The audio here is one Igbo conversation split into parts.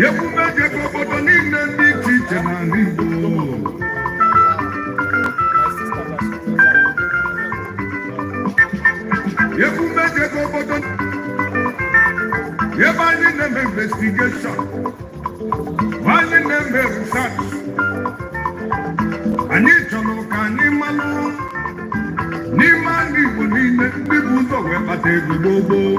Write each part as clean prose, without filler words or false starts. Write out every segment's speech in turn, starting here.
Emume jebe obodo niile dị iche iche n'ala Igbo. Emume jebe obodo ebe anyị na-eme investigation, anyị na-eme research, anyị chọrọ ka anyị malụ n'ime ala Igbo niile ndị bụ ụzọ wee kpata ego gboo gboo.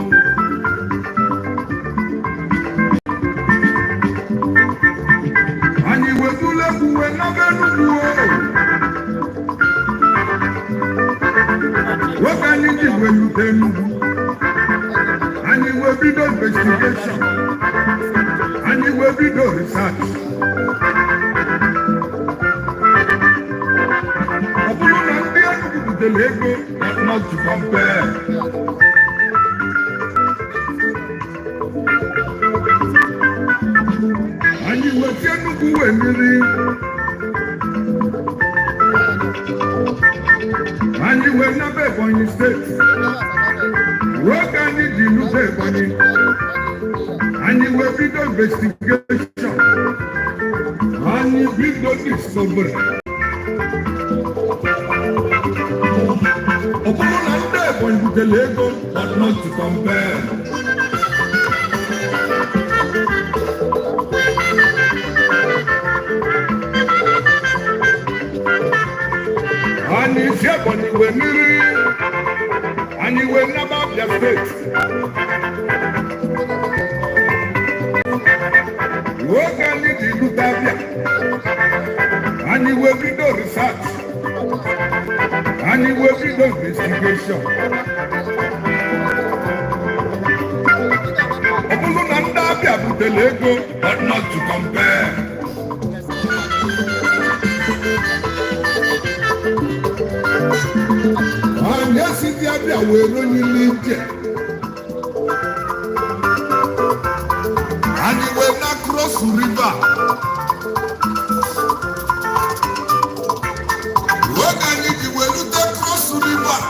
Anyị wetụla egwu wee naba Enugwu o. Nwoke anyị ji wee lute Enugwu, anyị wee bido investigation, anyị wee bido research. Ọ bụrụ na ndị Enugwu butere ego, not to compare. Anyị wee si Enugwu wee mmiri, anyị wee naba Ebonyi Steeti. Oge anyị ji lute Ebonyi, anyị wee bido investigation, anyị bido discovery. Ọ bụrụ na ndị Ebonyi butere ego, but not to compare. Anyị si Ebonyi wee mmiri, anyị wee naba Abia Steeti. Oge anyị ji lute Abia, anyị wee bido research, anyị wee bido investigation. Ọ bụrụ na ndị Abia butere ego, but not to compare. Anyị esizi Abia wee ronye n'ije, anyị wee na Cross River. Oge anyị ji wee rute Cross River,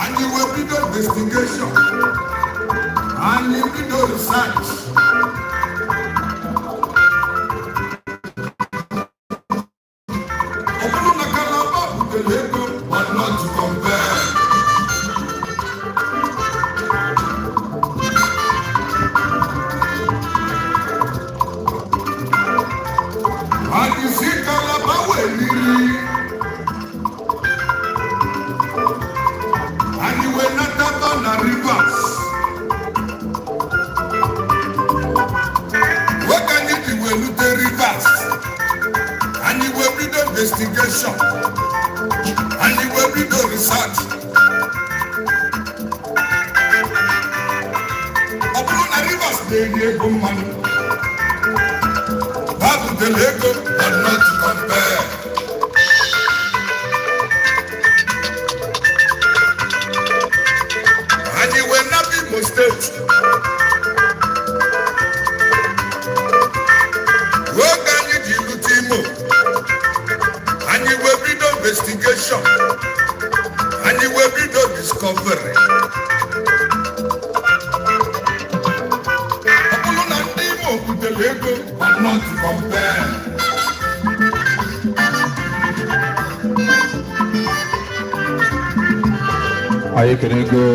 anyị wee bido investigation, anyị bido research. Ọ bụrụ na Calabar butere ego, but not to compare. Anyị si Calabar wee riri, anyị wee nataba na Rivers. Oge anyị ji wee rute Rivers, anyị wee bido investigation, anyị wee bido research. Ọ bụrụ na Rivers na-eri ego mmanụ, ha butere ego, but not to compare. Anyị wee naba Imo Steeti. Oge anyị ji rute Imo, anyị wee bido investigation, anyị wee bido discovery. Ọ bụrụ na ndị Imo butere butere ego, but not to compare. Anyị ekele ego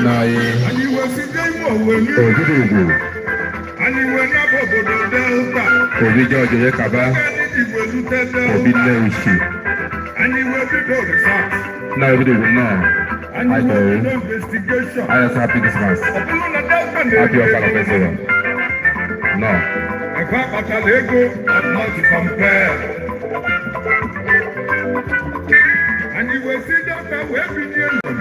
na anyị. Anyị wee site ime owe niile. Ogidi ugwu. Anyị wee naba obodo Delta. Obi George Onyekaba. Anyị ji wee rute Obi Delta. Nnewuchi. Anyị wee bido research. Na ogidi ugwu nnọọ. Anyị Anyị wee kere. bido investigation. Anyị sị happy Christmas. Ọ bụrụ na Delta Happy na-eri Ọkala ego, Festival. Nnọọ. Efe akpatara ego, but not to compare. Anyị wee si Delta wee binye ndụ.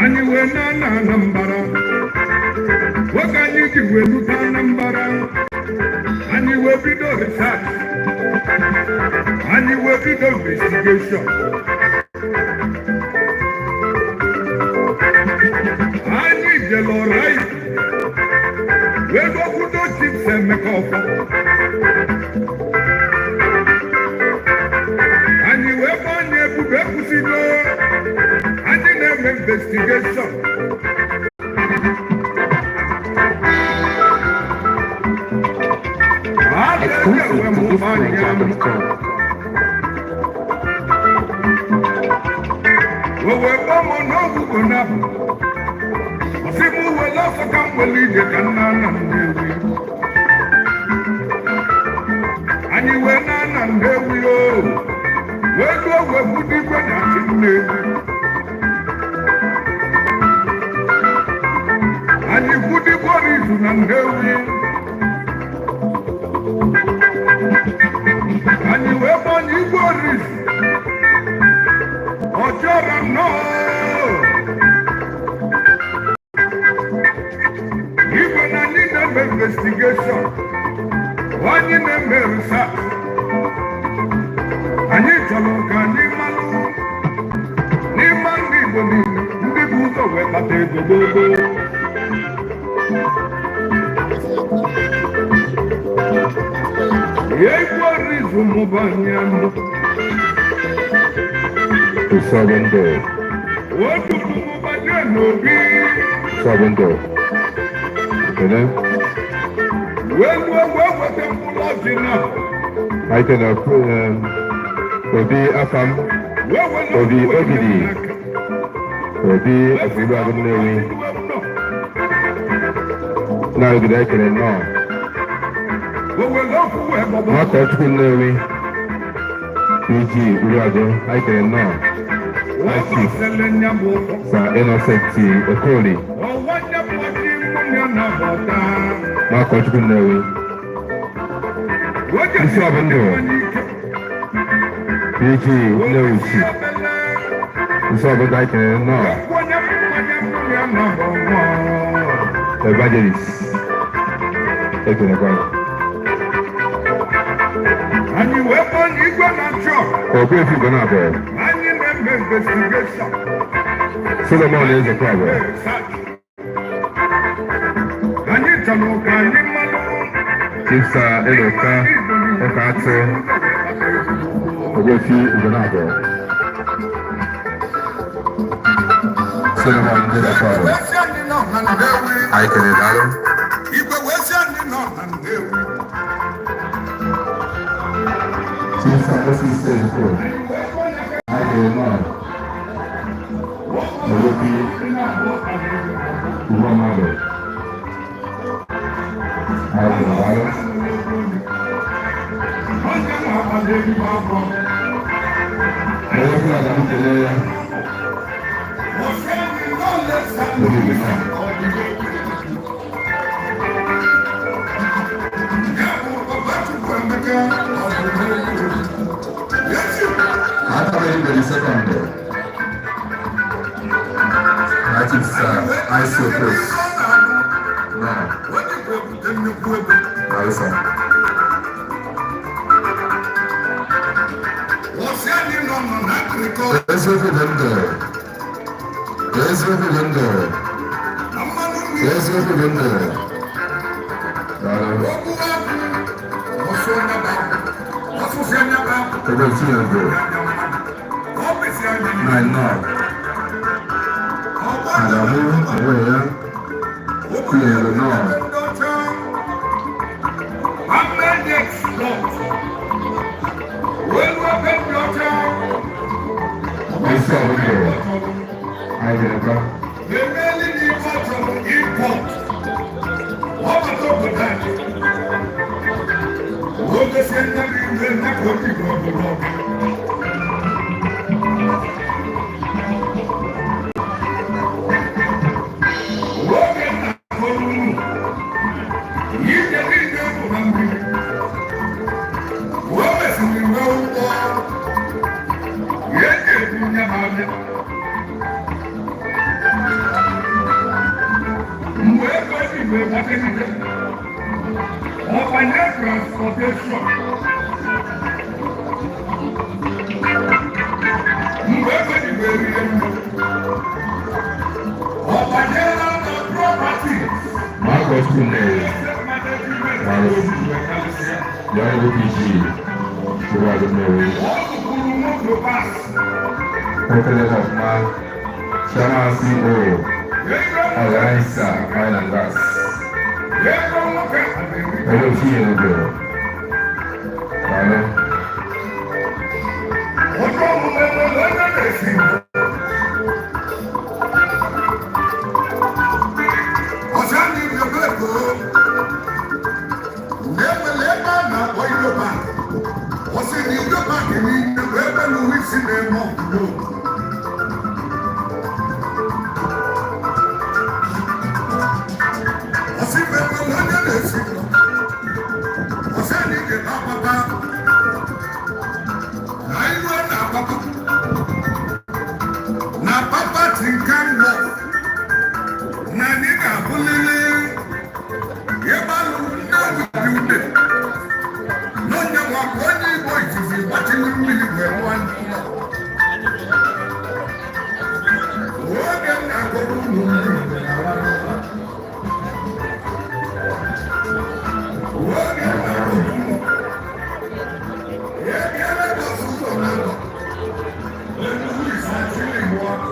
Anyị wee na na Anambra. Nwoke anyị ji wee rute Anambra, anyị wee bido research. Anyị wee bido investigation. Anyị jere Ọraifite wee gọkwudo Chief Emeka Ọfọ. Anyị wee gbaa anyị ebube ekwusigo. Anyị na-eme investigation. Exclusive to thisniger.com. O wee gbaa m n'ogwugwo na ọsị m were ọsọ ka m were ije ka nna nna Nnewi. Anyị wee na nna Nnewi o wee luo wee budo igwe na achị Nnewi. Anyị budo igwe izu na Nnewi. Anyị wee gbanye igwe orizu ọchọrọ nnọọ. Igwe na anyị na-eme investigation, anyị na-eme research. Anyị chọrọ ka anyị malụ n'ime ndị Igbo niile ndị bụ ụzọ wee kpata ego gboo. Igwe orizu mụba anyị amụ. Ụsọbụ ndụ. Otu mụbaje n'obi. Ụsọbụ ndụ. Ekele. Wee luo wee weta mkpụrụ ọjị na Anyị kene Obi Afam. wee were Obi okwu Ogidi. n'aka. Obi Afigbo Agụ Nnewi. Na ogidi ekele nnọọ. O were okwu wee gbọgbọ. Nwata Chukwu Nnewi. PG Uriagụ anyị kele nnọọ. Wọ́n sẹlẹ̀ nyàbọ̀ ụtọ. Sir Innocent Okoli. Ọwọ́ nyàbọ̀ ọtí mmanya na bọ̀tá. Nwata Chukwu Nnewi. Isi ọ bụ ndụ. PG Nnewuchi. Isi ọ bụ ndụ anyị kele nnọọ. Evangelist. Ekelekwa. Anyị wee kpọọ igwe na chọọ. Ogbuefi Ugo na-abụ. Anyị na-eme investigation. Solomon Ezekwa abụọ. Research. Anyị chọrọ ka anyị mmanụ. Chief Sir Eloka Ụka Atụ. Ogbuefi Ugo na-abụ. Solomon Ezekwa abụọ. Wee sị anyị nọ na Nnewi. Anyị kelere, daalụ. Igwe wee sị anyị nọ na Nnewi. Chief Sir Moses Ezekwa. Anyị kelere nnọọ. Ogbuefi Ugo mmadụ. Anyị kelere, daalụ. Onye nwe ezigbo afọ. Onye ọbụla ga m kelee ya. Ọsị anyị nọ lesa. Obi dị nnọọ. Ya bụ Ọbachukwu Emeka Ọdụmegwu. Ezi Atabeghị the second. That is ISO Chris. No, Onye bụ ebute nnukwu ego. daalụ sir. Ọsị anyị nọ nọ na agriculture. Eziokwu dị ndụ. Eziokwu dị ndụ. Na mmanụ nri. Eziokwu dị ndụ. Daalụ. Okwu akụ. Ọsụ onye bụ akụ. Ọsụsị onye bụ akụ. Ebe Chinedu. Ọ bụsị anyị. Na nnọọ. Adamu onwe ya. bụrụ ọgụ. Oge na-akọrọ unu, ije niile bụ na mmiri. O mesịrị nwee ụgbọ ya eji ebu nye ha abịa. Mgbe ego ji wee gbakọrịta, ọbanye transportation. Mgbe ego ji wee rie nri, ọbanyela na property. My question is, the Honorable PG, Chiwadu Nnewi, Ọ bụrụ moto bus. President of MAN, Chairman CEO, Alliance Oil and Gas, Ego nwoke a na-eri. Hello, Chinedu. Daalụ. Ọjọ́ omume nwere onye na-esi ndụ. Ọsị anyị ga-ebe ego na-enwere ebe a na-akpọ Ido Bank. Ọsị na Ido Bank niile bụ ebe Louis na-eme ọgwụgwọ. Ọsị na enwere onye na-esi ndụ. Ọsị anyị ga-ebe agbata na ilu na-agbata na Papa Tinkan Wharf, na anyị ga-abụlili ebe alụrụ ndị obi ude n'onye nwa ka onye Igbo izizi gbachiri mmiri wee rụọ ndị ụlọ. Oge m na-akọrọ unu mmiri na-ara n'ụlọ. Oge m na-akọrọ unu ekele gosi ụzọ na-anọ elu isi achịrị Igbo ọkụ.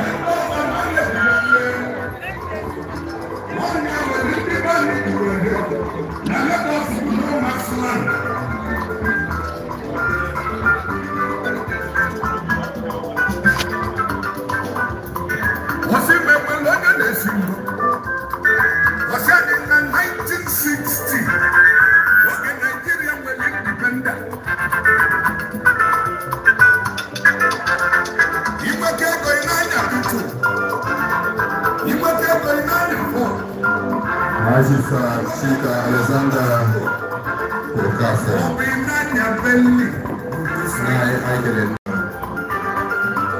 Ebe ọba na nne nwanne nwere ndị be anyị gburu ede na Lagos bụ no man's land. Ọsị mmemme onye na-esi mbụ. Ọsị adị na 1960, oge Nigeria nwere independent. Inweta ego ị na-anya tutu. Inweta ego ị na-anya Ford. Maazị Sir Chika Alexander Okafor. Ọ bụ ị na-anya Bentley. Na anyị kele nnọọ.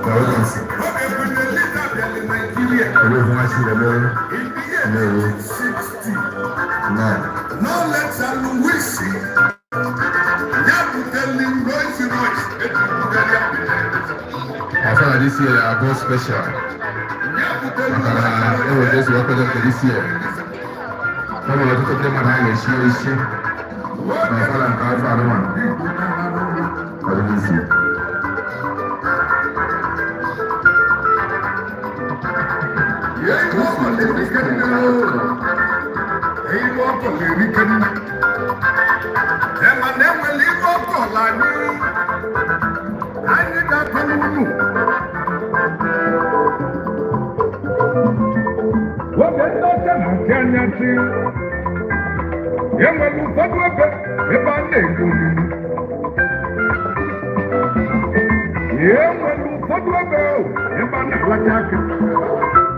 Daalụ. Oge bunye lita bịara Nigeria. Olee nwa Chinemere In the year Nnewi. 1960. Nnọọ. No less than Louis ya buteli Rolls Royce eji bugharịa. Afọ na this year abụọ special. Ya buteli Maka na enwere ezu ọkọjọ nke this year. E nwere ọtụtụ ndị mmadụ a ga-echi echi na ọfala nke afọ anụmanụ. Ọ dị n'isi. Ihe ọkọ na-erike nne o. Ihe ọkọ na-erike nne. Ema na enwere ihe ọkọ la anyị. Anyị ga-akọ n'unu. Oge ndị ọcha na-achị anya chi. Enwere ụfọdụ ebe ebe a na-egbu olulu. Enwere ụfọdụ ebe ebe a na-alacha aka.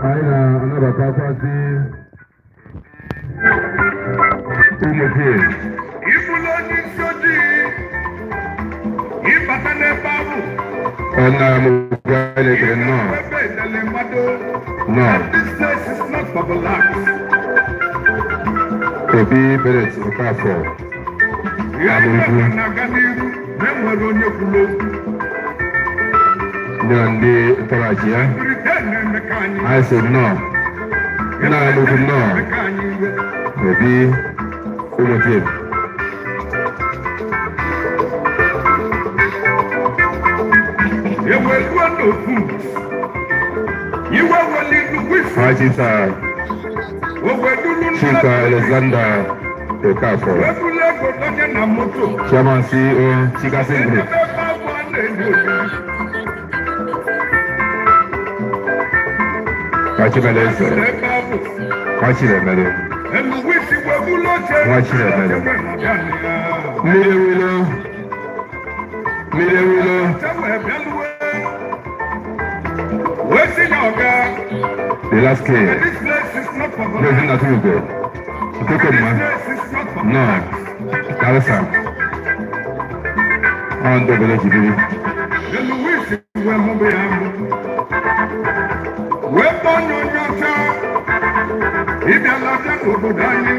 Anyị na-anabatakwazị ụmụ Ịbụla onye isi ojii, ịbata n'ebe ahụ, Ọna mụgwọ anyị na-ekele nnọọ. Ebe edele mmadụ, Nnọọ. And this place is not for blacks. Obi Bennett Okafor. Ihe Amụgwu. na-aga n'iru na enwere onye kwuru okwu. Ndị na ndị ntọrọaji ya. Britain na-eme ka anyị Anyị sị nnọọ. Nna amụgwụ nnọọ. na-eme ka anyị iwe. Obi Ụmụdim. Eweluo n'ofu iwe weli nnukwu isi. Haji Sir Owedulu. Chika Alexander Okafor. Webulu ego donye na moto. Chairman CEO Chikason Group. Ebe ahụ a na-eli olili. Kachimeleze. Ebe ahụ Kachinemere. nnukwu isi webulu oche. Nwa Chinemere. Mmiri ewilo. Mmiri ewilo. Ọcha wee bịaluwe. Wee sị na ọga, The last K. this place is not for Ndị nna Tugo. Nkeke This mma. place is not for Nnọọ. Daalụ. Ọ ndị obodo ji biri. Louis wee mụbe ya mụ. Wee kpọọ onye onye ọcha. Ịbịala bịa n'obodo anyị.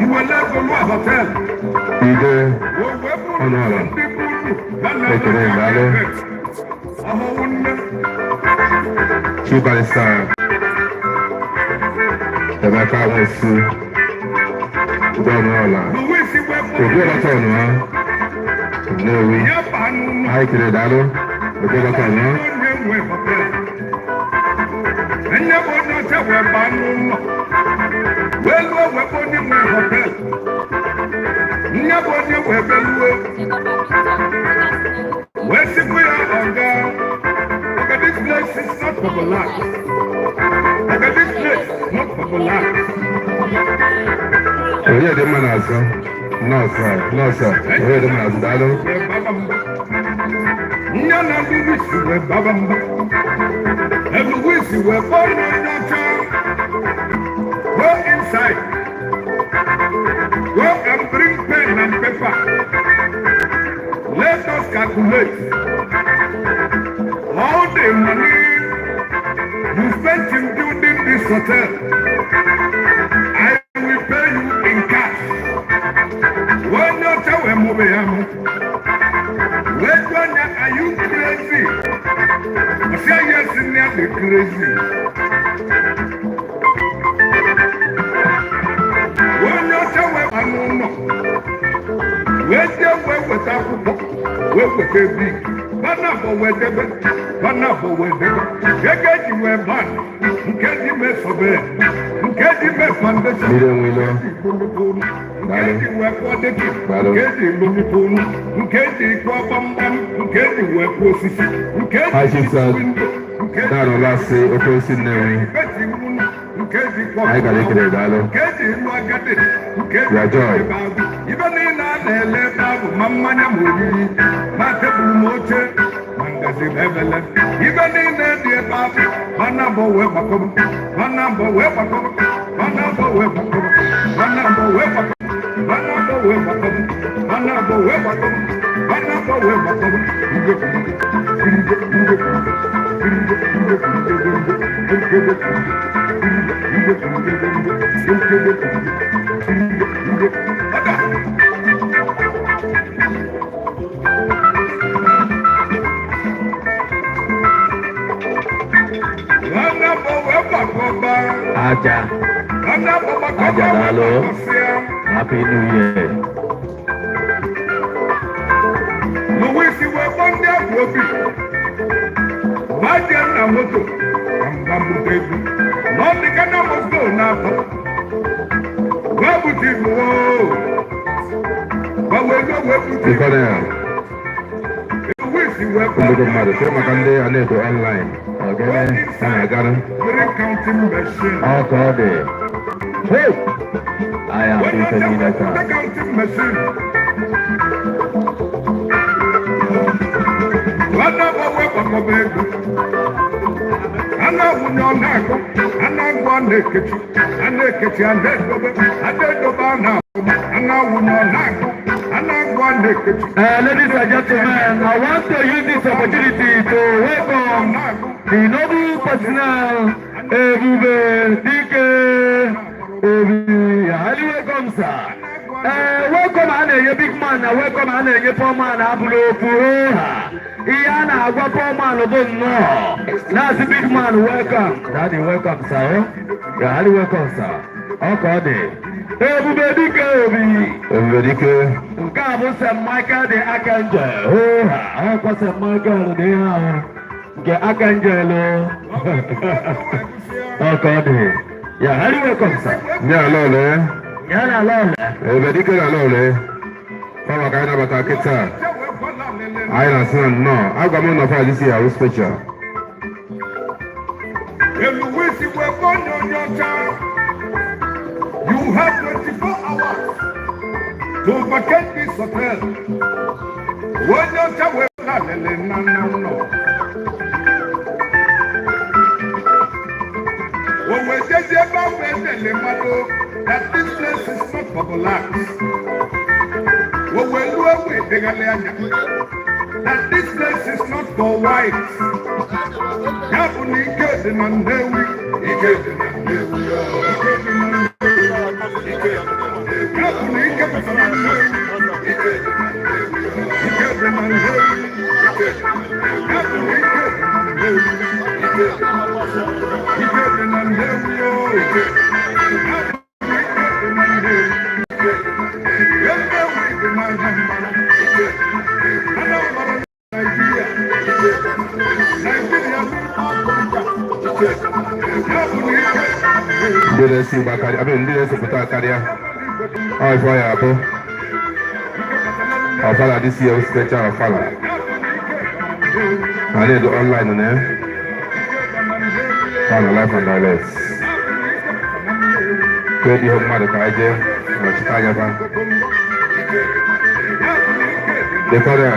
Iwele ego lụọ hotel. Ide. Wee wee bụrụ Ọnụ ala. ndị bụ unu. Ha na-eme Ekele, daalụ. Ọhụụ nne. Chief Barrister Emeka Nwosu. Udo ọnụ. Louis wee Obi bụrụ ọlọta ọnụ ha. Nnewi. ya baa n'ụlọ. Anyị kere, daalụ. Obi ọlọta ọnụ ha. Onye nwe hotel. Nne bụ onye ọcha wee baa n'ụlọ. Wee lụọ wee bụ onye nwe hotel. Nne bụ onye wee bịaluo. Wee sịkwa ya ọga. Oga, this place is not for black. Oga, this place is not for black. Onye dị mma n'azụ. Nọọsụ a, nọọsụ a. Onye dị mma n'azụ, daalụ. Wee baba mba. Nne na Louis wee baba mba. Louis wee kpọọ onye ọcha. Go inside. Go and bring pen and paper. Let us calculate all the money you spent in building this hotel. I will pay you in cash. Onye ọcha wee mụbe ya mụ. Wee jụọ ya, "Are you crazy?" Ọ sị yes, nne ya dị crazy. Onye ọcha wee ba n'ụlọ. Wee jee wee weta akwụkwọ, wee weta bik. Bana bụ wee debe, bana bụ wee debe. Ego eji wee ban, nke dị mee survey, nke dị mee foundation. Mmiri enwilo. Nke eji wee kụọ decking, Daalụ. nke eji lụmite ụlọ, nke eji kụọ gbamgbam, nke eji wee kụọ osisi, nke Hi, eji Chief Sir. window, nke eji Dan Olasi, Oke Nnewi. beti ụlọ, nke eji kụọ Anyị gara ekele, daalụ. nke eji lụọ agadi, nke eji Your joy. ebe ahụ. Ibe niile a na-ele ebe ahụ, ma mmanya ma oriri, ma tebụl ma oche ma ngazi ma ebele, ibe niile dị ebe ahụ, mana mbọ wee gbakọrọ, mana mbọ wee gbakọrọ, mana mbọ wee gbakọrọ, mana mbọ wee gbakọrọ, mana mbọ wee gbakọrọ, mana mbọ wee gbakọrọ, mana mbọ wee gbakọrọ. Igwe igwe igwe igwe igwe igwe igwe igwe igwe ọda. Mana mbọ wee gbakọba. Aja. Mana mbọ gbakọba. Aja, daalụ. Wee gbakọsịa. Happy New Year. Louis wee kpọọ ndị ahụ obi gbajie na moto ka mgba bute ego na ọ dị ka na moto na-atọ wee bute ibu oo gbawa ego wee bute ibu. Colonel, Louis wee kpọọ nnukwu mmadụ, sị maka ndị a na-eto online. Ogene. Ha na-agarụ. Three counting machine. Ọ ka ọ dị. Hey! Anyị afụ Onye ife ọcha niile wee taa. bute counting machine. Nwanne bụ wee gbakọba ego. A na-awụnye ọ na-agụ, a na-agụ, a na-ekechi, a na-ekechi, a na-edobe, a na-edobe, a na-agụ, a na-awụnye ọ na-agụ, a na-agụ, a na-ekechi. Ladies and gentlemen, I want to use this opportunity to welcome the noble personnel, Ebube Dike Obi. Highly welcome, sir. Welcome a na-enye big man na welcome a na-enye poor man abụrụ ofu ha. Ihe a na-agwa poor man bụ nnọọ. Na-asị big man welcome. Daddy, welcome, sir. Yeah, highly welcome, sir. Ọ ka ọ dị. Ebube Dike Obi. Ebube Dike. Nke a bụ St. Michael the Archangel. Hoo ha, ọkwa St. Michael dị ihe ahụ nke Archangel o. Ọ ka ọ dị. Ya, highly welcome, sir. Nye ala ole. Ya na ala ole. Ebube Dike na ala ole. Ọ maka anyị nabata kịta. Anyị na-asị na nnọọ. Agwa m na Friday si ahụ special. Louis wee kpọọ onye onye ọcha. You have 24 hours to vacate this hotel. Onye ọcha wee lalele na nna ụlọ. O wee jezie ebe ahụ edele mmadụ that this place is not for blacks. O wee luo wee deghalị anya that this place is not for whites. Ya bụ na ike dị na Nnewi. Ike dị na Nnewi. Ike dị na Nnewi. Ike dị na Nnewi. Ya bụ na ike dị na Nnewi. Ike dị na Nnewi. Ike dị na Nnewi. Ike dị na Nnewi. Ya bụ na ike dị na Nnewi. Ike dị na Nnewi. Ike dị na Nnewi. O ike dị na Nnewi. Ya bụ na ike dị na Nnewi. Ike dị na Nnewi. Nnewi dị na Anambra. Ike dị na Nnewi. Anambra Nigeria. Ike dị na Nnewi. Nigeria Africa. Ike dị na Nnewi. Ya bụ na ike dị na Nnewi. Ndị na-esi igba karịa, abịa ndị na-esepụta karịa. Ọ ife ọ ya abụ ọfala this year, special ọfala a na-edo online na ya ọ na live and direct. Kwe ihe mmadụ ka anyị jee nọchite anya fa dịkwara.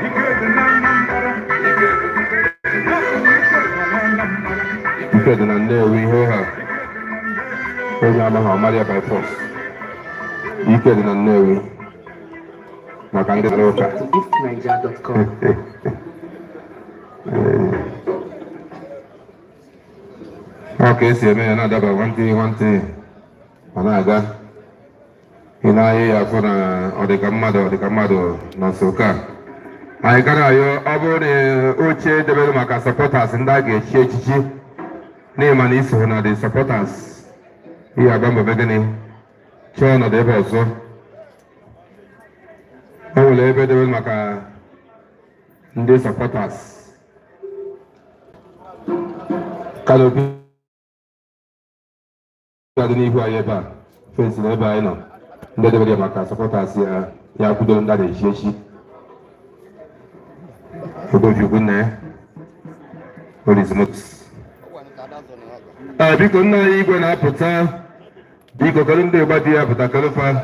Ike dị na Anambra. Ike dị na Anambra. Ike dị na Nnewi ihe ha onye amaghị ọmara ya by force. Ike dị na Nnewi maka ndị nara ụka. To eastniger.com. Ọ ka esi eme ya na-adaba nwantị nwantị, ọ na-aga. Ị na-anya ya afọ na ọ dịka mmadụ, ọ dịka mmadụ nọ nso ka anyị gara ayọ. Ọ bụrụ na oche debere maka supporters ndị a ga-echi echichi, n'ihi ma na iso na the supporters, ihe agba mbọ gịnị chọọ ọnọdụ ebe ọzọ. O nwere ebe debere maka ndị supporters. Canopy ga-adị n'ihu anyị ebe a, fence na ebe anyị nọ, ndị debere ya maka supporters ya ya kwudoro ndị a na-echi echi. Ogbofi nna ya Oris Motors. Ee, biko, nna anyị igwe na-apụta. Biko, kedu ndị ịgba di ya pụta? Kedu fa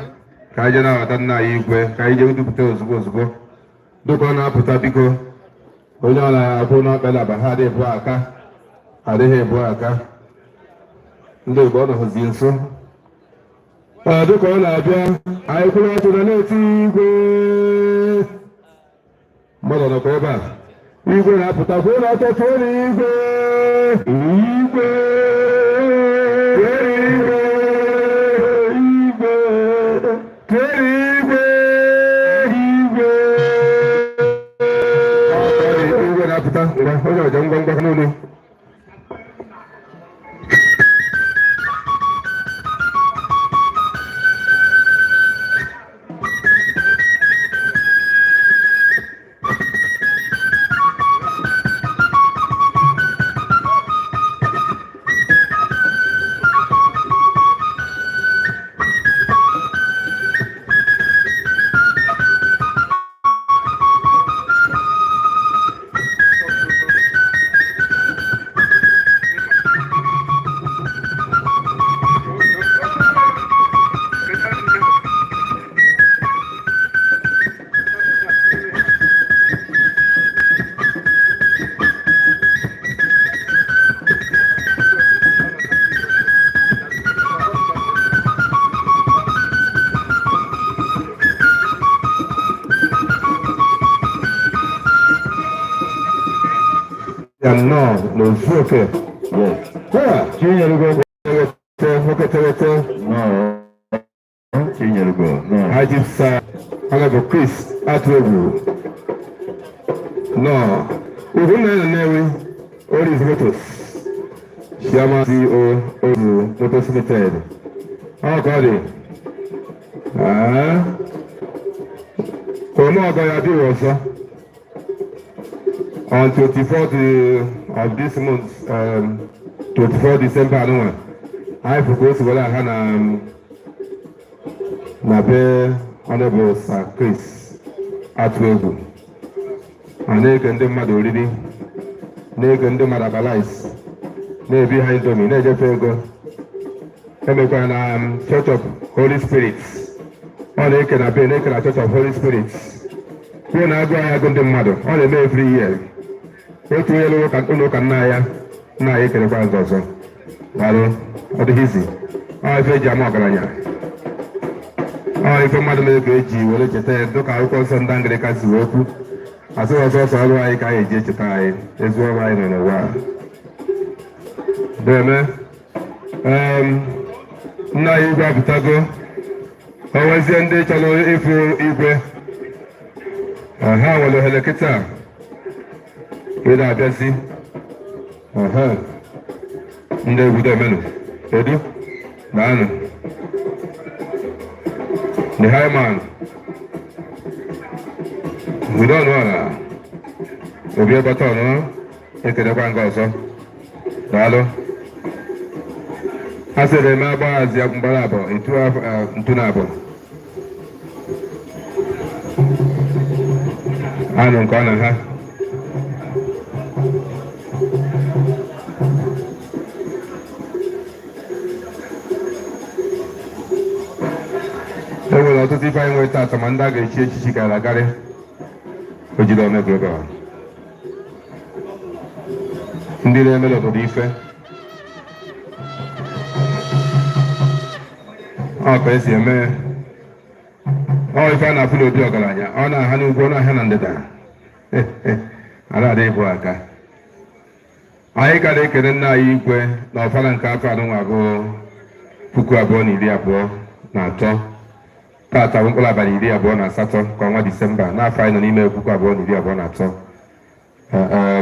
ka anyị jee nabata nna anyị igwe, ka anyị jee dupụta ozugbo ozugbo dịka ọ na-apụta. Biko, onye ọ na-akwụ n'ọkpela aba ha adịghị ebu aka, adịghị ebu aka. Ndị Igbo, ọ nọzi nso. Ee, dịka ọ na-abịa, anyị kwụrụ ọtụ na na-eti igwe. Mmadụ nọkwa ebe a. Igwe na-apụta, kwụrụ ọtọ, tụọ igwe, igwe, igwe, igwe, tụọ igwe, igwe. Igwe na-apụta. Ngwa, onye ọja, ngwa ngwa n'ụlọ. Ya nnọọ n'ozu oke. Yes. Chinyelugo nwoke teghete. Nnọọ. Chinyelugo. Nnọọ. Haji Sir Honorable Chris Atụegwu. Nnọọ. Ugwunna na Nnewi, Oris Motors. Chairman CEO Oru Motors Limited. Ọ ka ọ dị. Ome ọgọ ya dị ọzọ. On 24th of this month, 24 December anụnwa, anyị fụ ka o si were aha na be Honorable Sir Chris Atụegwu. A na-eke ndị mmadụ oriri, na-eke ndị mmadụ abalais, na-ebi ha Indomie, na-ejefe ego. Emekwara na Church of Holy Spirit. Ọ na-eke na be na-eke na Church of Holy Spirit. Kwuo na agụ anyị agụ ndị mmadụ, ọ na-eme every year. Otu onye lụrụ ụka ụlọ ụka nna ya, nna ya ekelekwa nzọ ọzọ. Daalụ, ọ dịghị izi. Ọ ife eji ama ọgaranya. Ọ ife mmadụ mere ka eji were cheta ya dịka akwụkwọ nsọ ndị Anglican si wee kwu. Asị ọsọ ọsọ ọrụ anyị ka anyị eji echeta anyị, ezi ọrụ anyị nọ n'ụwa a. Deme, nna anyị igwe apụtago. O nwezie ndị chọrọ ịfụ igwe, ha nwere ohere kịta ị na-abịazi. Aha. Ndị egwu demenụ, edu naanụ the high man udo ọnụ ala obi ọgbata ọnụ ekelekwa nke ọzọ. Daalụ. A sịrị eme agbaghazi mgbara abụọ etu ntu na abụọ anụ nke ọ na ha. E nwere ọtụtụ ife anyị nwere taata, ma ndị a ga-echi echichi gara akarị o jide ome global, ndị na-emere obodo ife ọ ka esi eme. Ọ ife a na-afụ n'obi ọgaranya, ọ na-aha n'ugwu, ọ na-aha na ndịda, a na-adị ịbụ aka. Anyị ka na-ekele nna anyị igwe na ọfala nke afọ anụnwa bụ 2023. Tata bụ mkpụrụ abalị 28 ka ọnwa Disemba n'afọ anyị nọ n'ime, 2023.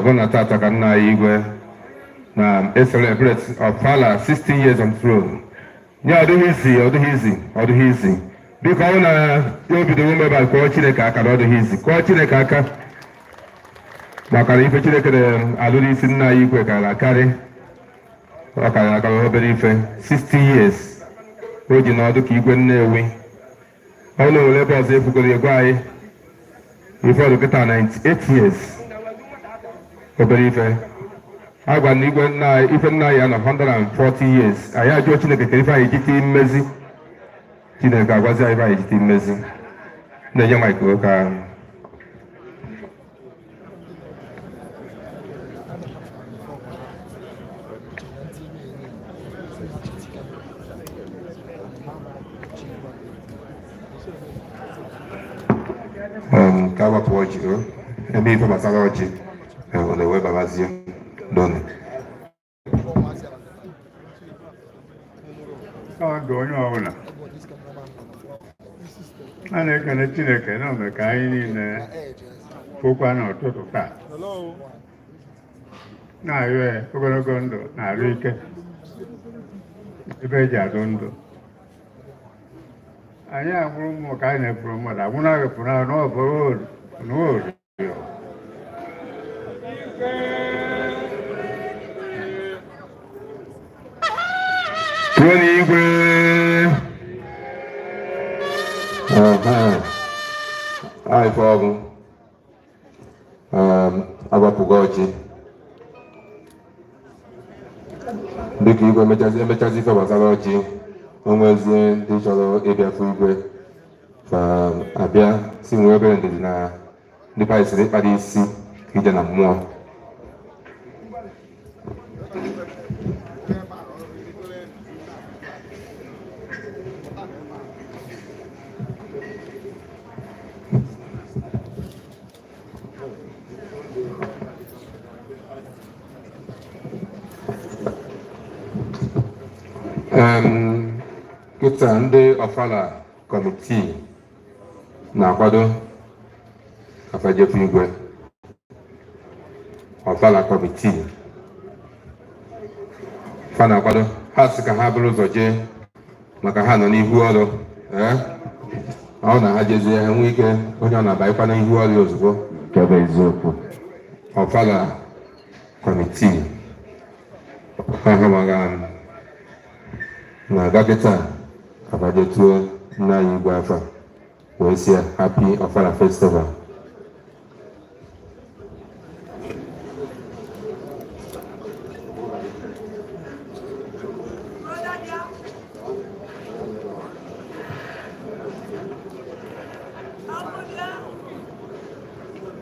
Bụ na tata ka nna anyị igwe na celebrate ọfala 16 years on throne ya. Ọ dịghị izi, ọ dịghị izi, ọ dịghị izi. Biko, ọ bụ na ya obido umeba, kụọ Chineke aka na ọ dịghị izi. Kụọ Chineke aka maka na ife Chineke na-alụ n'isi nna anyị igwe karịrị akarị, ọ karịrị akarị. Obere ife 60 years o ji n'ọdụ ka igwe Nnewi, ọ na nwere ebe ọzọ efugoro ego anyị ife ọdụ kịta 98 years, obere ife. A gwara na igwe nna anyị, ife nna anyị ya nọ 140 years. Anyị ajụọ Chineke ka ife anyị jite mmezi, Chineke agwazi anyị ife anyị jite mmezi. Na-enye Mike ka ka agbapụ ọjị o eme ife gbasara ọjị, ọ na-ewe babazie donu. Ọ ndụ onye ọbụla a na-ekele Chineke na o mere ka anyị niile fụkwa n'ụtụtụ taa, na-arịọ ya ogologo ndụ na arụ ike ebe eji adụ ndụ. Anyị amụrụ ụmụ ka anyị na-efuru mmadụ anwụnaghị pụrụ n'ọbụrụ n'orio. Tụọ n'igwe. Aha. A ife ọgụ agbapụgo ọjị. Dịka igwe emechazi emechazi ife gbasara ọjị, o nwezie ndị chọrọ ịbịafụ igwe, fa abịa si nwee obere ndidi na ndị be anyị sịrị ịkpara isi ka ije na mmụọ. Kịta ndị ọfala committee na-akwado afajefu igwe. Ọfala committee fa na-akwado. Ha sị ka ha bụrụ ụzọ jee maka ha nọ n'ihu ọrụ. Ee, ọ na ha jezie, ha nwee ike onye ọ na-abanyekwa n'ihu ọrụ ya ozugbo. Nke bụ eziokwu. Ọfala committee ha maka na-aga kịta abajetuo nna anyị igwe afa wee sị ya happy Ọfala festival.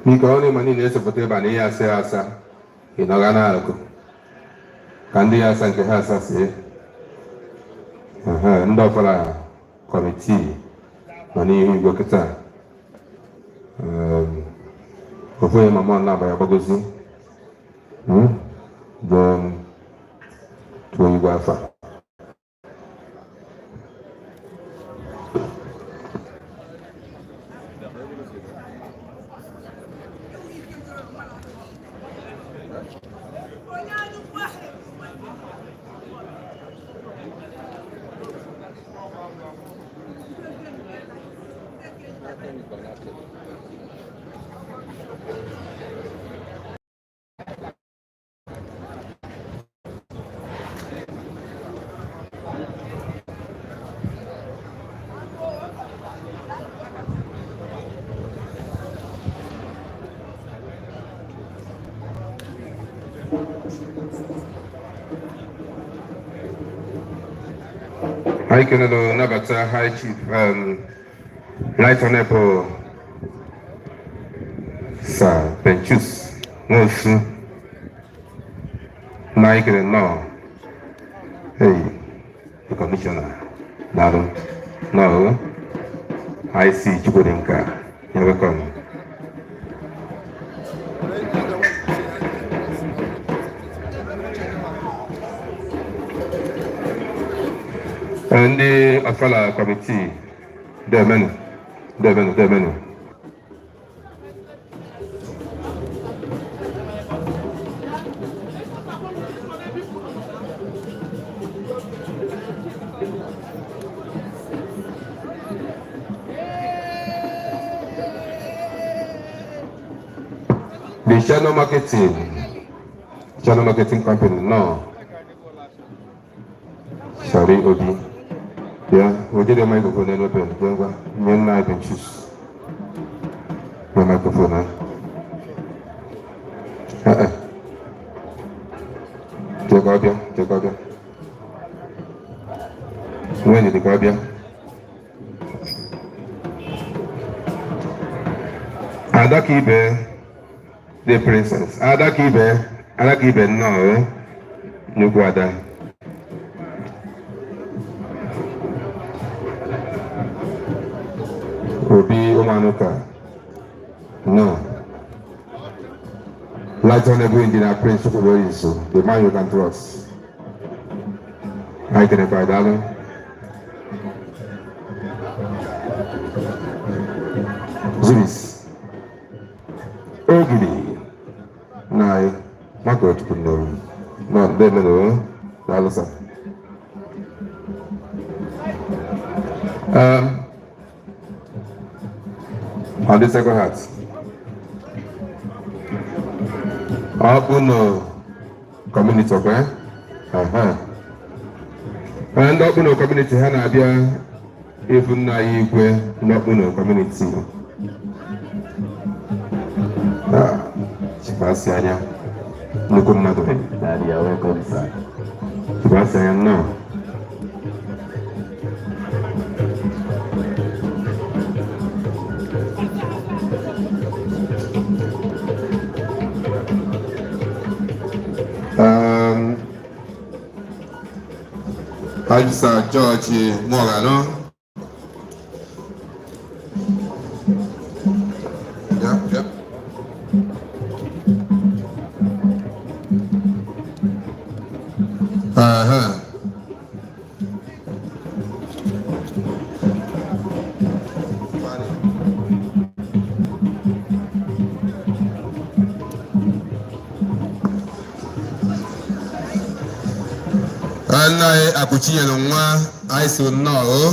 Biko, ọ na-ema niile esepụta ebe a na ihe asa ya asa, ị nọga n'akụ ka ndị ya asa nke ha asa sie. Aha, ndị ọfala committee nọ n'ihu igwe kịta. Ofu onye mama ọ na-agba ya gbagozi. Jee tụọ igwe afa. Anyị kelere nabata High Chief Right Honorable Sir Benchus Nwosu na anyị kere nnọọ. Hey, the commissioner, daalụ, nnọọ. IC Chukwudinka, you're welcome. Ndị Ofala committee, demenụ, demenụ, demenụ. The Channel Marketing Company, no. Sorry, Obi. Yeah, we did a microphone and open. Nye nna Benchus. The microphone, huh? Uh-uh. Take out here, take out here. When did the go here? Adakibe, the princess. Adakibe, Adakibe, no. Nnukwu ada. Obi Ụmụanụka. No. Right Honorable Engineer Prince Chukwudoyiso, the man you can trust. Anyị kenekwa, daalụ. Zulis. Ogidi. Na maka Chukwu nnewu. No, ndeemenụ. Daalụ sir. On the second heart. Ọkpụnọ community ọkwa? Aha. Ndị Ọkpụnọ community ha na-abịa ịfụ nna anyị igwe ndị Ọkpụnọ community. Ah, chikwasị anya nnukwu mmadụ. Daddy, you're welcome, sir. Chikwasị anya, nnọọ. Sir George Morano. Yeah. Nna anyị Akụchinyere nwa, anyị si nnọọ o.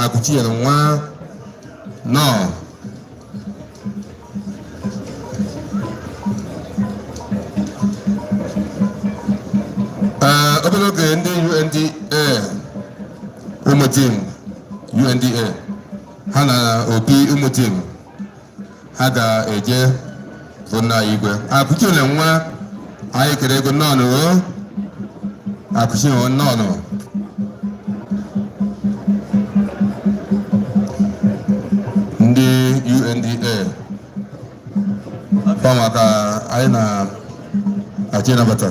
Akụchinyere nwa, nnọọ. Ee, obere oge ndị UNDA Ụmụdim, UNDA ha na obi Ụmụdim ha ga-eje bụ nna anyị igwe Akụchinyere nwa. Anyị kere ego, nnọọ o. Akụchinyere, nnọọ. Ndị UNDA. Ọnwa ka anyị na-achọ ịnabata.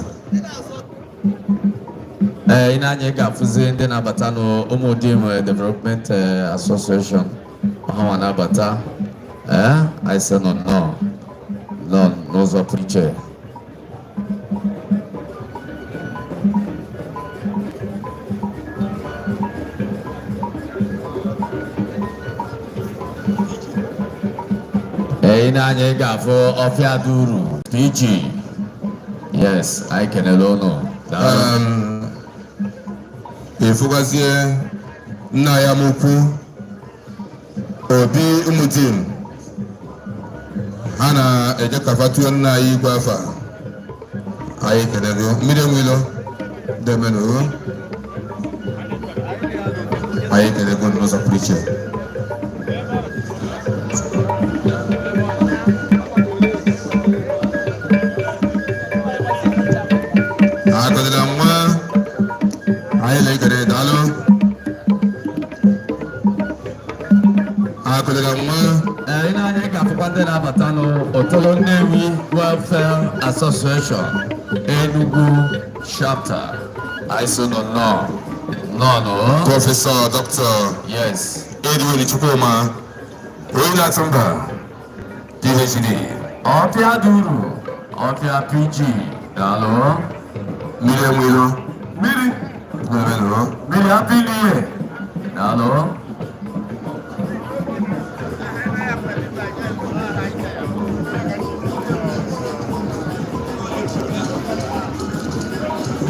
Ee, ị na-anya, ị ga-afụzi ndị na-abata n'Ụmụdim Development Association. Ọhanwa na-abata. Ee, anyị sị nọ nnọọ nnọọ n'ụzọ pụrụ iche. Ee, ị na-anya, ị ga-afụ Ọfịa Duru PG. Yes, anyị kelele ụnụ. Daalụ. Efugbazie nna ya mukwu obi Ụmụdim, ha na-eje kafatuo nna anyị igwe afa. Anyị kelego mmiri enwilo demenụ. Anyị kelego n'ụzọ pụrụ iche. Akọdịla nwa anyị na-ekele, daalụ. Akọdịla nwa. Ee, ị na-anya, ị ga-afụkwa ndị na-abata n'Otolo Nnewi Welfare Association, Enugu Chapter. Anyị so nọ nnọọ nnọọ nọ. Professor Dr. Edwin Chukwuma, onye na-atụ mba, PhD. Ọfịa Duru, Ọfịa PG, daalụ. Mmiri enwelo. Mmiri. Demenụ. Mmiri, happy new year, daalụ.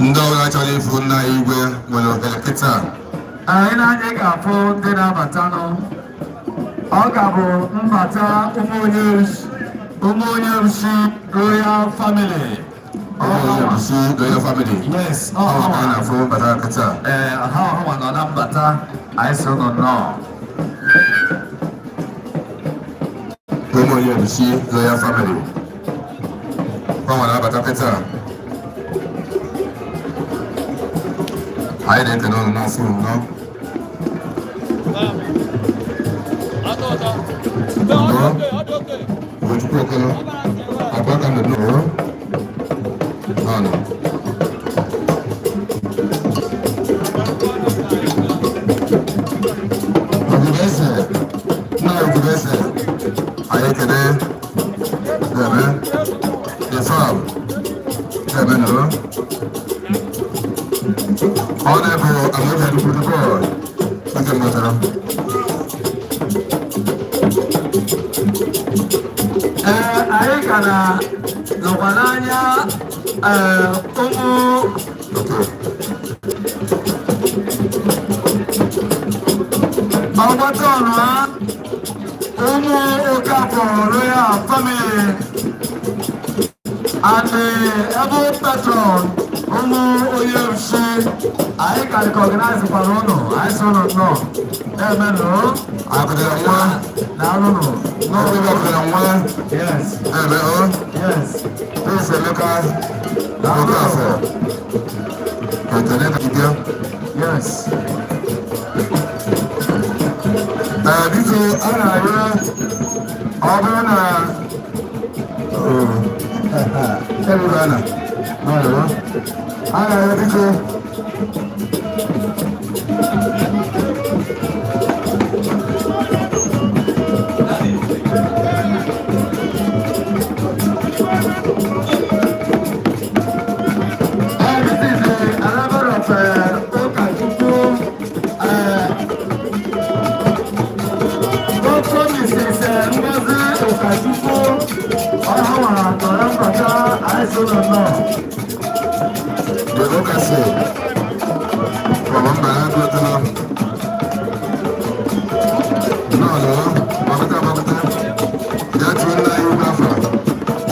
Ndị ọbụla chọrọ ịfụ nna anyị igwe nwere ohere kịta. Anyị na-anya, ị ga-afụ ndị na-abatanụ. Ọ ga-abụ mbata Ụmụonye Royal Family. Ụmụonye Royal Family. Yes. Ọ ka a na-afụ mbata kịta. Ee, ha ọhụwa nọ na mbata. Anyị sị nọ nnọọ. Ụmụonye Royal Family ọ nwere abata kịta. Anyị na-ekene ụnụ na-asị nnọọ nnọọ. Ugochukwu Okolo Abaka nọ nnọọ nnọọ. Ogubese nna Ogubese, anyị ekene debe the farm debe nọ. Ọ na-ebu amaobi protocol nke mbatara. Ee, anyị ka na nọkwa n'anya. Ee, ụmụ ọgbata ọnụa, ụmụ Okafọ Royal Family and the able patron ụmụ onye nsi, anyị ka recognize kwara ụnụ. Anyị sị ụnụ nnọọ, emenụ. Akụdịrị nwa. Daalụnụ. N'oge akụdịrị nwa. Yes. Ebe o. Yes. Prince Emeka Okafọ, ekele ka dibịa. Yes. Ee, biko, a na-arịọ, ọ bụrụ na eruru ana a na-arịọ, biko. This is the arrival of Okachukwu, Dr. Mrs. Ngozi Okachukwu. Ọhụrụ nọrọ mbata. Anyị so nọ nnọọ. Democracy from Mbala. No, no, Babata, Babata. That's when I you.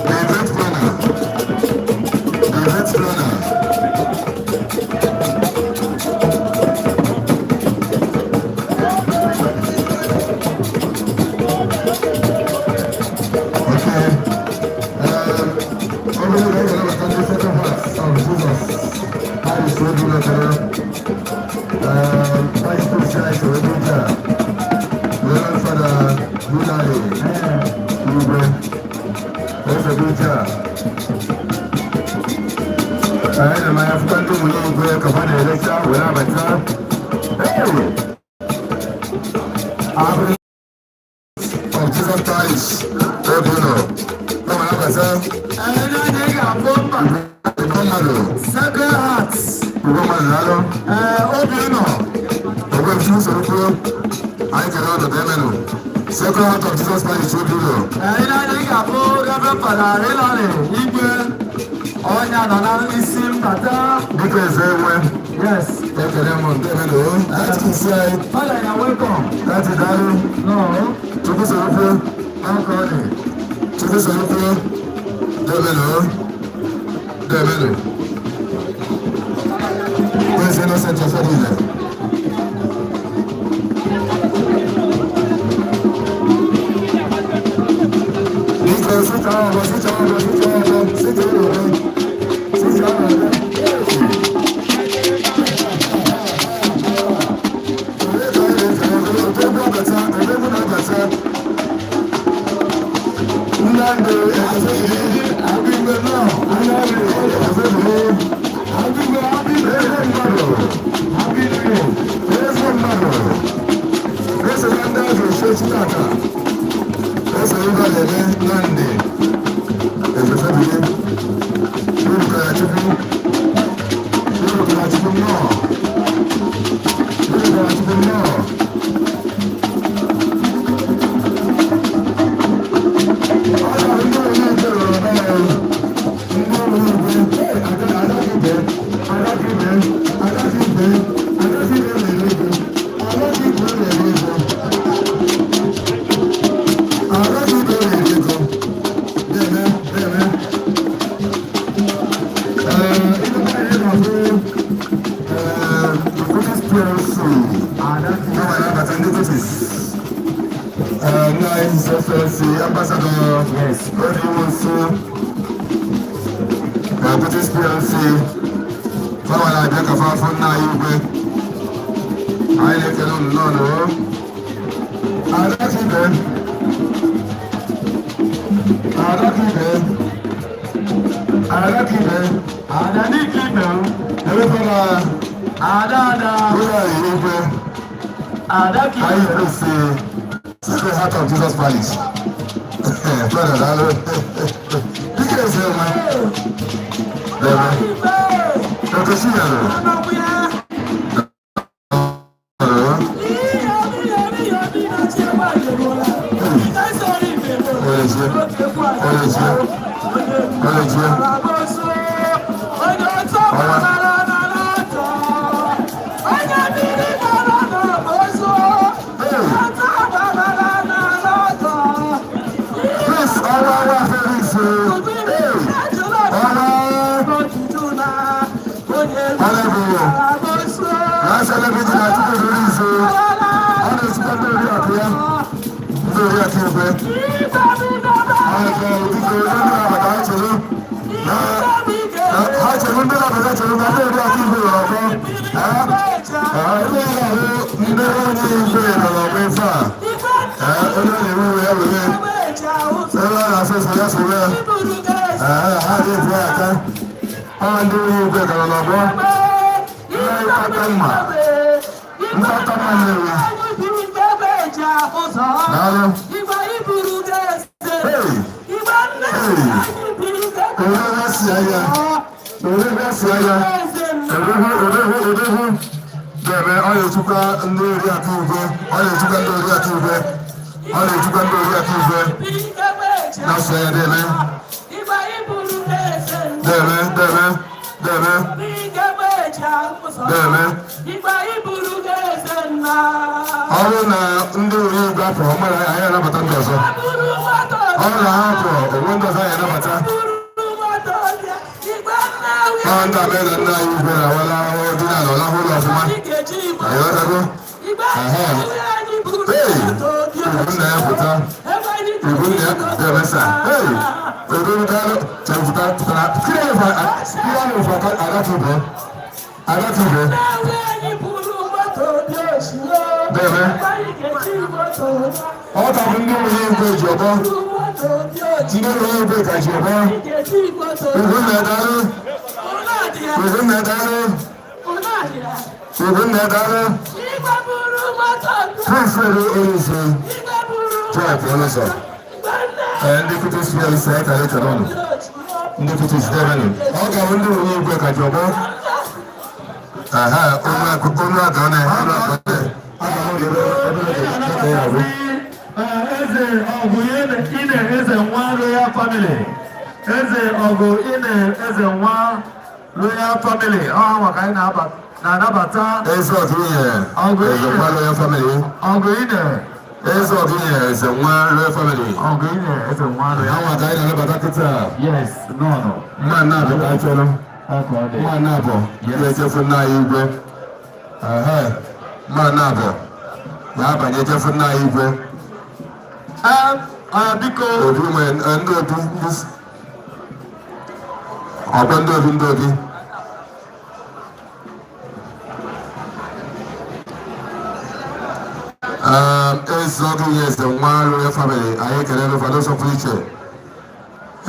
The event planner. The event planner. Okay. Over the the second verse of Jesus. How is so good. Vice President Oduja, Reverend Father Bulari, Ugwe, Oduja. na-afụta ndị ụmụ igwe ka ha na-elecha were abata. Hey! Abụ of Jesus Christ, obi nọ. Ọ ma abata. Ee, anyị ga-afụ mba. Igwe mmadụ. Sacred Hearts. Igwe mmadụ daalụ. Ee, obi nọ. Ogwe m usoro kwuo. Anyị kere ọnọdụ emenụ. Sacred Heart of Jesus Christ, obi nọ. Ee, anyị ga-afụ Reverend Father Hilary Igwe. Ọnya nọ na isi mbata. Biko eze enwe. Yes. Ekele m ndị emenụ. That is Father, you are welcome. That is daalụ. No. Chukwu soro kwuo. Ọkọ dị. Chukwu soro kwuo. Demenụ. Demenụ. Prince Innocent Ọfọdụile. Biko sichaa ọgọ, sichaa ọgọ, sichaa ọgọ, sichaa ọgọ, sichaa ọgọ. Odegwu na-abata. Nnamdi Ezebili, Abigwe nọ. Nnamdi Ezebili, Abigwe, Abigwe. eze mmadụ, Abigwe. eze mmadụ. Eze na ndị a ga-echi echi tata. Eze ụga na-eme Nnamdi Ezebili. Urukara Chukwu, Urukara Chukwu nnọọ. Urukara Chukwu nnọọ. Ọ ga-abụ ndị onye nke rụrụ be ya. Ndị ọrụ igwe, Adakibe, Adakibe, Adakibe, Adakibe na-ere ego. Adakibe na-ere ego. Adakibe na-ere ego. Deme, deme. Ee, ịnụkwa ihe na-abụ, ee, the British PLC. Adakibe. Kama na-abata ndị British. Ee, nna anyị His Excellency Ambassador Yes. Odi Nwosu na British PLC gbanwe na-abịa ka afọ nna anyị igwe. Anyị na-ekele unu nnọọ nụ. Adakibe, Adakibe, Adakibe, Adakibe. Ebekwana Ada ada. ụlọ igwe. Adakibe. Anyị kwesị Sacred Heart of Jesus Parish. Brother, daalụ. Dike eze nwe. Debe. Okechi nyere. Daalụ. Olezie. Olezie. Olezie. Ọwa. Hey. Please, ọwa ọwa Felix. Hey. Ọwa. Honorable. Na celebrity na Chukwu zuru izu. Ọ na-echukwa ndị oriakụ ya. Ndị oriakụ igwe. Ọ biko ndị na-abata ha chere na ha chere ndị na-abata chere na ndị oriakụ igwe nọrọ ọgbọ. Ndị na-ahụ ndị onye igwe nọrọ ọgbọ ife a. Onye na-ewe iwe ya were. Ebe a na-asụ nsọ ya soro ya. Ha na-ebu aka. Ọ ndị onye igwe gara n'ọgbọ. Ndị mma. Nkata mma nnewi. Daalụ. Hey! Hey! Orebe si anya. Orebe si anya. Odogwu, odogwu, odogwu. Debe, ọ na-echukwa ndị oriakụ igwe. Ọ na-echukwa ndị oriakụ igwe. Ọ na-echukwa ndị oriakụ igwe. Na-asụ ya debe. Debe, debe, debe, debe. Ọ bụrụ na ndị ori igwe apụrụ, mmadụ anyị anabata ndị ọzọ. Ọ bụrụ na ha pụrụ, onwe ndị ọzọ anyị anabata. Ọ ndị abịa na nna anyị igwe na-awala ọdịnala ọlahụ ụlọ ọfụma. Anyị ghọtago? Ehe. Hey! Ugwu nna ya pụta. Ugwu nna ya debe sa. Hey! Odogwu daalụ. Chere pụta pụtara. Kiri anyị kiri anyị ụfụ Adakibe. Adakibe. Debe. Ọ ka bụ ndị nwunye igwe ji ọgbọ. Ndị nwunye igwe ka ji ọgbọ. Ugwu nna ya daalụ. Ugwunna, daalụ. Ugwunna, daalụ. Prince Freddy Onyeisi Jọọ pụọ n'ụzọ. Ee, ndị kutu si ya isi aka ekele ụnụ. Ndị kutu siterenụ. Ọ ga-abụ ndị onye igwe ka ji ọgbọ. Aha, olu akụ olu aka ọ na-olu aka ọ na. Eze ọgụ ine eze nwa royal family, eze ọgụ ine eze nwa royal family, ọ ha maka anyị na-anabata. Eze ọgụ inye eze nwa royal family. Ọgụ ine. Eze ọgụ inye eze nwa royal family. Ọgụ ine eze nwa royal. Ha nwata anyị na-anabata kịta. Yes, nọọnụ. Mma na-abụ ka chọrọ. Ọkụ ọ dị. Mma na-abụ ga-echefu nna anyị igwe. Ehe, mma na-abụ ga-abanye chefu nna anyị igwe. Biko. Obi nwe ndị obi ndị ọkwa ndị obi ndị obi. Eze ọgụ ya eze nwa royal family, anyị ekele n'ụfọdụ ụzọ pụrụ iche.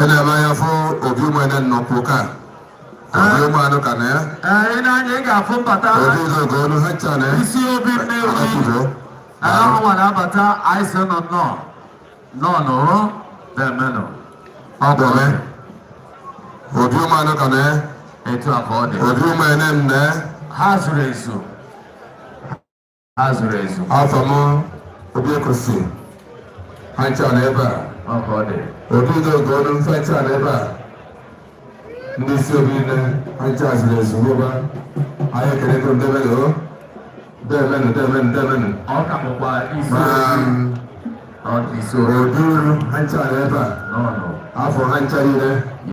E na-eme anya fụ obi nwere nnukwu ka obi ụmụanụ ka na ya. Ee, ị na-anya, ị ga-afụ mbata. Obi udogo ọnụ ha ncha na ya. Isi obi Nnewi. Akụgo. Ahụ nwa na-abata, anyị sị nọ nnọọ nnọọ nụrụ demenụ. Ọ bụ ome obi ụmụanụ ka na ya. Etu a ka ọ dị. Obi ụmụene m na ya. Ha zuru ezu, ha zuru ezu. Afọ m obi ekosi ha ncha na ebe a. Ọ ka ọ dị. Obi udogo ọnụ ha ncha na ebe a. Ndị isi obi niile ha ncha zuru ezu n'ụba. Anyị ekele gị, ndemenụ o, demenụ, demenụ, demenụ. Ọ ka bụkwa isi Ma obi. Ọ dị isi obi. obi uru ha ncha na ebe a. Nọọnụ. Afọ ha ncha niile.